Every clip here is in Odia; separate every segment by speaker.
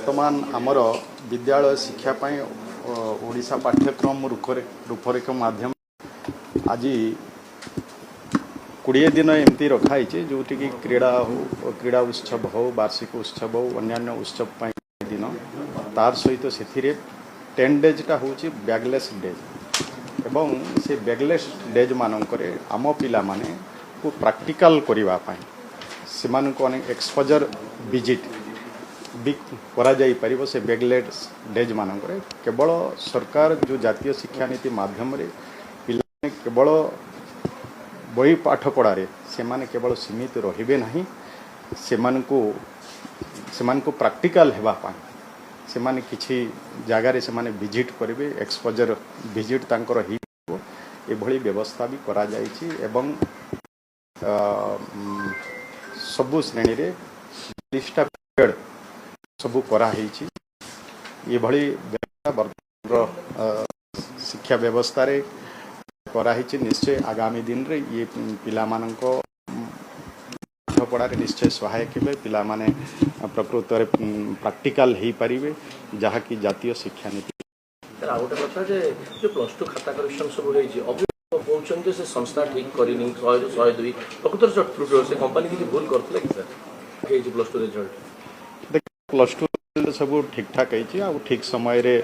Speaker 1: ବର୍ତ୍ତମାନ ଆମର ବିଦ୍ୟାଳୟ ଶିକ୍ଷା ପାଇଁ ଓଡ଼ିଶା ପାଠ୍ୟକ୍ରମ ରୂପରେଖ ମାଧ୍ୟମ ଆଜି 20 ଦିନ ଏମିତି ରଖାହେଇଛି, ଯେଉଁଠିକି କ୍ରୀଡ଼ା ହଉ, କ୍ରୀଡ଼ା ଉତ୍ସବ ହଉ, ବାର୍ଷିକ ଉତ୍ସବ ହଉ, ଅନ୍ୟାନ୍ୟ ଉତ୍ସବ ପାଇଁ ଦିନ। ତାର ସହିତ ସେଥିରେ 10 ଡେଜ୍ଟା ହେଉଛି ବ୍ୟାଗଲେସ୍ ଡେଜ୍ ଏବଂ ସେ ବ୍ୟାଗଲେସ୍ ଡେଜ୍ ମାନଙ୍କରେ ଆମ ପିଲାମାନେକୁ ପ୍ରାକ୍ଟିକାଲ କରିବା ପାଇଁ ସେମାନଙ୍କୁ ଅନେକ ଏକ୍ସପୋଜର ଭିଜିଟ୍ ବି କରାଯାଇପାରିବ। ସେ ବ୍ୟାଗଲେସ୍ ଡେଜ୍ ମାନଙ୍କରେ କେବଳ ସରକାର ଯେଉଁ ଜାତୀୟ ଶିକ୍ଷାନୀତି ମାଧ୍ୟମରେ ପିଲାମାନେ କେବଳ ବହି ପାଠ ପଢ଼ାରେ ସେମାନେ କେବଳ ସୀମିତ ରହିବେ ନାହିଁ, ସେମାନଙ୍କୁ ସେମାନଙ୍କୁ ପ୍ରାକ୍ଟିକାଲ ହେବା ପାଇଁ ସେମାନେ କିଛି ଜାଗାରେ ସେମାନେ ଭିଜିଟ୍ କରିବେ, ଏକ୍ସପୋଜର ଭିଜିଟ୍ ତାଙ୍କର ହେଇପାରିବ। ଏଭଳି ବ୍ୟବସ୍ଥା ବି କରାଯାଇଛି ଏବଂ ସବୁ ଶ୍ରେଣୀରେ 40ଟା ପିରିୟଡ଼ ସବୁ କରାହେଇଛି। ଏଭଳି ବ୍ୟବସ୍ଥା ବର୍ତ୍ତମାନର ଶିକ୍ଷା ବ୍ୟବସ୍ଥାରେ କରାହେଇଛି। ନିଶ୍ଚୟ ଆଗାମୀ ଦିନରେ ଇଏ ପିଲାମାନଙ୍କ ପାଠପଢ଼ାରେ ନିଶ୍ଚୟ ସହାୟକ ହେବେ। ପିଲାମାନେ ପ୍ରକୃତରେ ପ୍ରାକ୍ଟିକାଲ ହେଇପାରିବେ, ଯାହାକି ଜାତୀୟ ଶିକ୍ଷାନୀତି।
Speaker 2: ସାର୍, ଆଉ ଗୋଟେ କଥା ଯେ ଯୋଉ +2 ଖାତା କରେକ୍ସନ ସବୁ ହେଇଛି, ଅଭିଭାବକ କହୁଛନ୍ତି ଯେ ସେ ସଂସ୍ଥା ଠିକ କରିନି, 100ରୁ 102। ପ୍ରକୃତରେ ସେ କମ୍ପାନୀ କିଛି ଭୁଲ କରିଥିଲା କି ସାର୍, ହେଇଛି +2 ରେଜଲ୍ଟ?
Speaker 1: +2 ସବୁ ଠିକ୍ଠାକ୍ ହେଇଛି ଆଉ ଠିକ୍ ସମୟରେ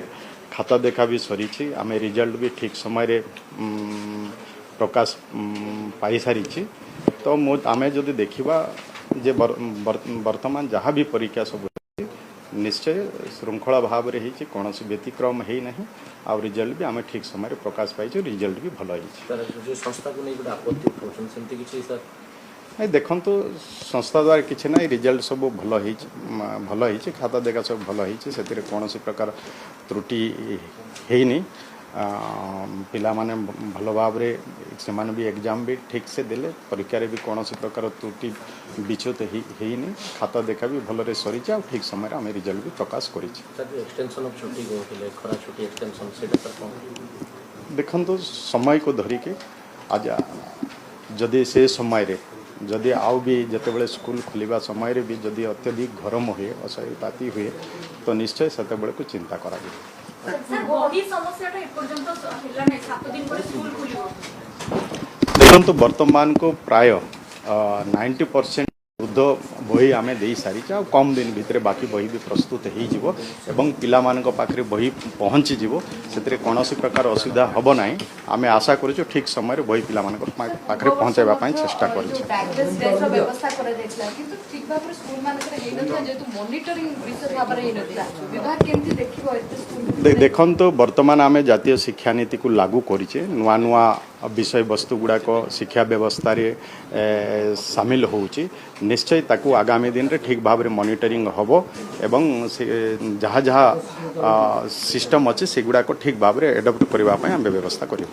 Speaker 1: ଖାତା ଦେଖା ବି ସରିଛି। ଆମେ ରିଜଲ୍ଟ ବି ଠିକ୍ ସମୟରେ ପ୍ରକାଶ ପାଇସାରିଛି। ତ ଆମେ ଯଦି ଦେଖିବା ଯେ ବର୍ତ୍ତମାନ ଯାହା ବି ପରୀକ୍ଷା ସବୁ ହେଇଛି, ନିଶ୍ଚୟ ଶୃଙ୍ଖଳା ଭାବରେ ହେଇଛି, କୌଣସି ବ୍ୟତିକ୍ରମ ହେଇନାହିଁ ଆଉ ରିଜଲ୍ଟ ବି ଆମେ ଠିକ୍ ସମୟରେ ପ୍ରକାଶ ପାଇଛୁ, ରିଜଲ୍ଟ ବି ଭଲ ହେଇଛି।
Speaker 2: ସାର୍, ଯୋଉ ସଂସ୍ଥାକୁ ନେଇ ଗୋଟେ ଆପତ୍ତି ଉଠାଉଛନ୍ତି, ସେମିତି କିଛି ସାର୍?
Speaker 1: ନାଇଁ, ଦେଖନ୍ତୁ, ସଂସ୍ଥା ଦ୍ୱାରା କିଛି ନାହିଁ। ରିଜଲ୍ଟ ସବୁ ଭଲ ହେଇଛି, ଭଲ ହେଇଛି। ଖାତା ଦେଖା ସବୁ ଭଲ ହେଇଛି, ସେଥିରେ କୌଣସି ପ୍ରକାର ତ୍ରୁଟି ହେଇନି। ପିଲାମାନେ ଭଲ ଭାବରେ ସେମାନେ ବି ଏକ୍ଜାମ୍ ବି ଠିକ୍ ସେ ଦେଲେ। ପରୀକ୍ଷାରେ ବି କୌଣସି ପ୍ରକାର ତ୍ରୁଟି ବିଚ୍ୟୁତ ହେଇନି। ଖାତା ଦେଖା ବି ଭଲରେ ସରିଛି ଆଉ ଠିକ୍ ସମୟରେ ଆମେ ରିଜଲ୍ଟ ବି ପ୍ରକାଶ କରିଛୁ।
Speaker 2: ସାର୍, ଯୋଉ ଏକ୍ସଟେନସନ୍ ଅଫ୍ ଛୁଟି କହୁଥିଲେ, ଖରା ଛୁଟି ଏକ୍ସଟେନସନ୍, ସେଇଟା ସାର୍ କ'ଣ?
Speaker 1: ଦେଖନ୍ତୁ, ସମୟକୁ ଧରିକି ଆଜି ଯଦି ସେ ସମୟରେ ଯଦି ଆଉ ବି ଯେତେବେଳେ ସ୍କୁଲ ଖୋଲିବା ସମୟରେ ବି ଯଦି ଅତ୍ୟଧିକ ଗରମ ହୁଏ, ଅସହ୍ୟ ତାତି ହୁଏ, ତ ନିଶ୍ଚୟ ସେତେବେଳକୁ ଚିନ୍ତା କରାଯିବ।
Speaker 3: ସାର୍, ବହି ସମସ୍ୟାଟା ଏପର୍ଯ୍ୟନ୍ତ ହେଲା ନାହିଁ। 7 ଦିନ ପରେ ସ୍କୁଲ ଖୋଲିବ।
Speaker 1: ଦେଖନ୍ତୁ, ବର୍ତ୍ତମାନକୁ ପ୍ରାୟ 90% ଉର୍ଦ୍ଧ୍ୱ ବହି ଆମେ ଦେଇସାରିଛୁ ଆଉ କମ୍ ଦିନ ଭିତରେ ବାକି ବହି ବି ପ୍ରସ୍ତୁତ ହେଇଯିବ ଏବଂ ପିଲାମାନଙ୍କ ପାଖରେ ବହି ପହଞ୍ଚିଯିବ। ସେଥିରେ କୌଣସି ପ୍ରକାର ଅସୁବିଧା ହେବ ନାହିଁ। ଆମେ ଆଶା କରୁଛୁ ଠିକ୍ ସମୟରେ ବହି ପିଲାମାନଙ୍କ ପାଖରେ ପହଞ୍ଚାଇବା ପାଇଁ ଚେଷ୍ଟା କରୁଛୁ।
Speaker 4: ବ୍ୟାଗଲେସ୍ ଡେଜ୍ର ବ୍ୟବସ୍ଥା କରାଯାଇଥିଲା, କିନ୍ତୁ ଠିକ୍ ଭାବରେ ସ୍କୁଲ ମାନଙ୍କରେ ହେଇନଥିଲା, ଯେହେତୁ ମନିଟରିଂ ବିଶେଷ ଭାବରେ ହେଇନଥିଲା। ବିଭାଗ କେମିତି ଦେଖିବ ଏତେ ସ୍କୁଲ?
Speaker 1: ଦେଖନ୍ତୁ, ବର୍ତ୍ତମାନ ଆମେ ଜାତୀୟ ଶିକ୍ଷାନୀତିକୁ ଲାଗୁ କରିଛେ। ନୂଆ ନୂଆ ବିଷୟବସ୍ତୁ ଗୁଡ଼ାକ ଶିକ୍ଷା ବ୍ୟବସ୍ଥାରେ ସାମିଲ ହେଉଛି। ନିଶ୍ଚୟ ତାକୁ ଆଗାମୀ ଦିନରେ ଠିକ୍ ଭାବରେ ମନିଟରିଂ ହେବ ଏବଂ ସେ ଯାହା ଯାହା ସିଷ୍ଟମ୍ ଅଛି, ସେଗୁଡ଼ାକ ଠିକ୍ ଭାବରେ ଆଡପ୍ଟ କରିବା ପାଇଁ ଆମେ ବ୍ୟବସ୍ଥା କରିବୁ।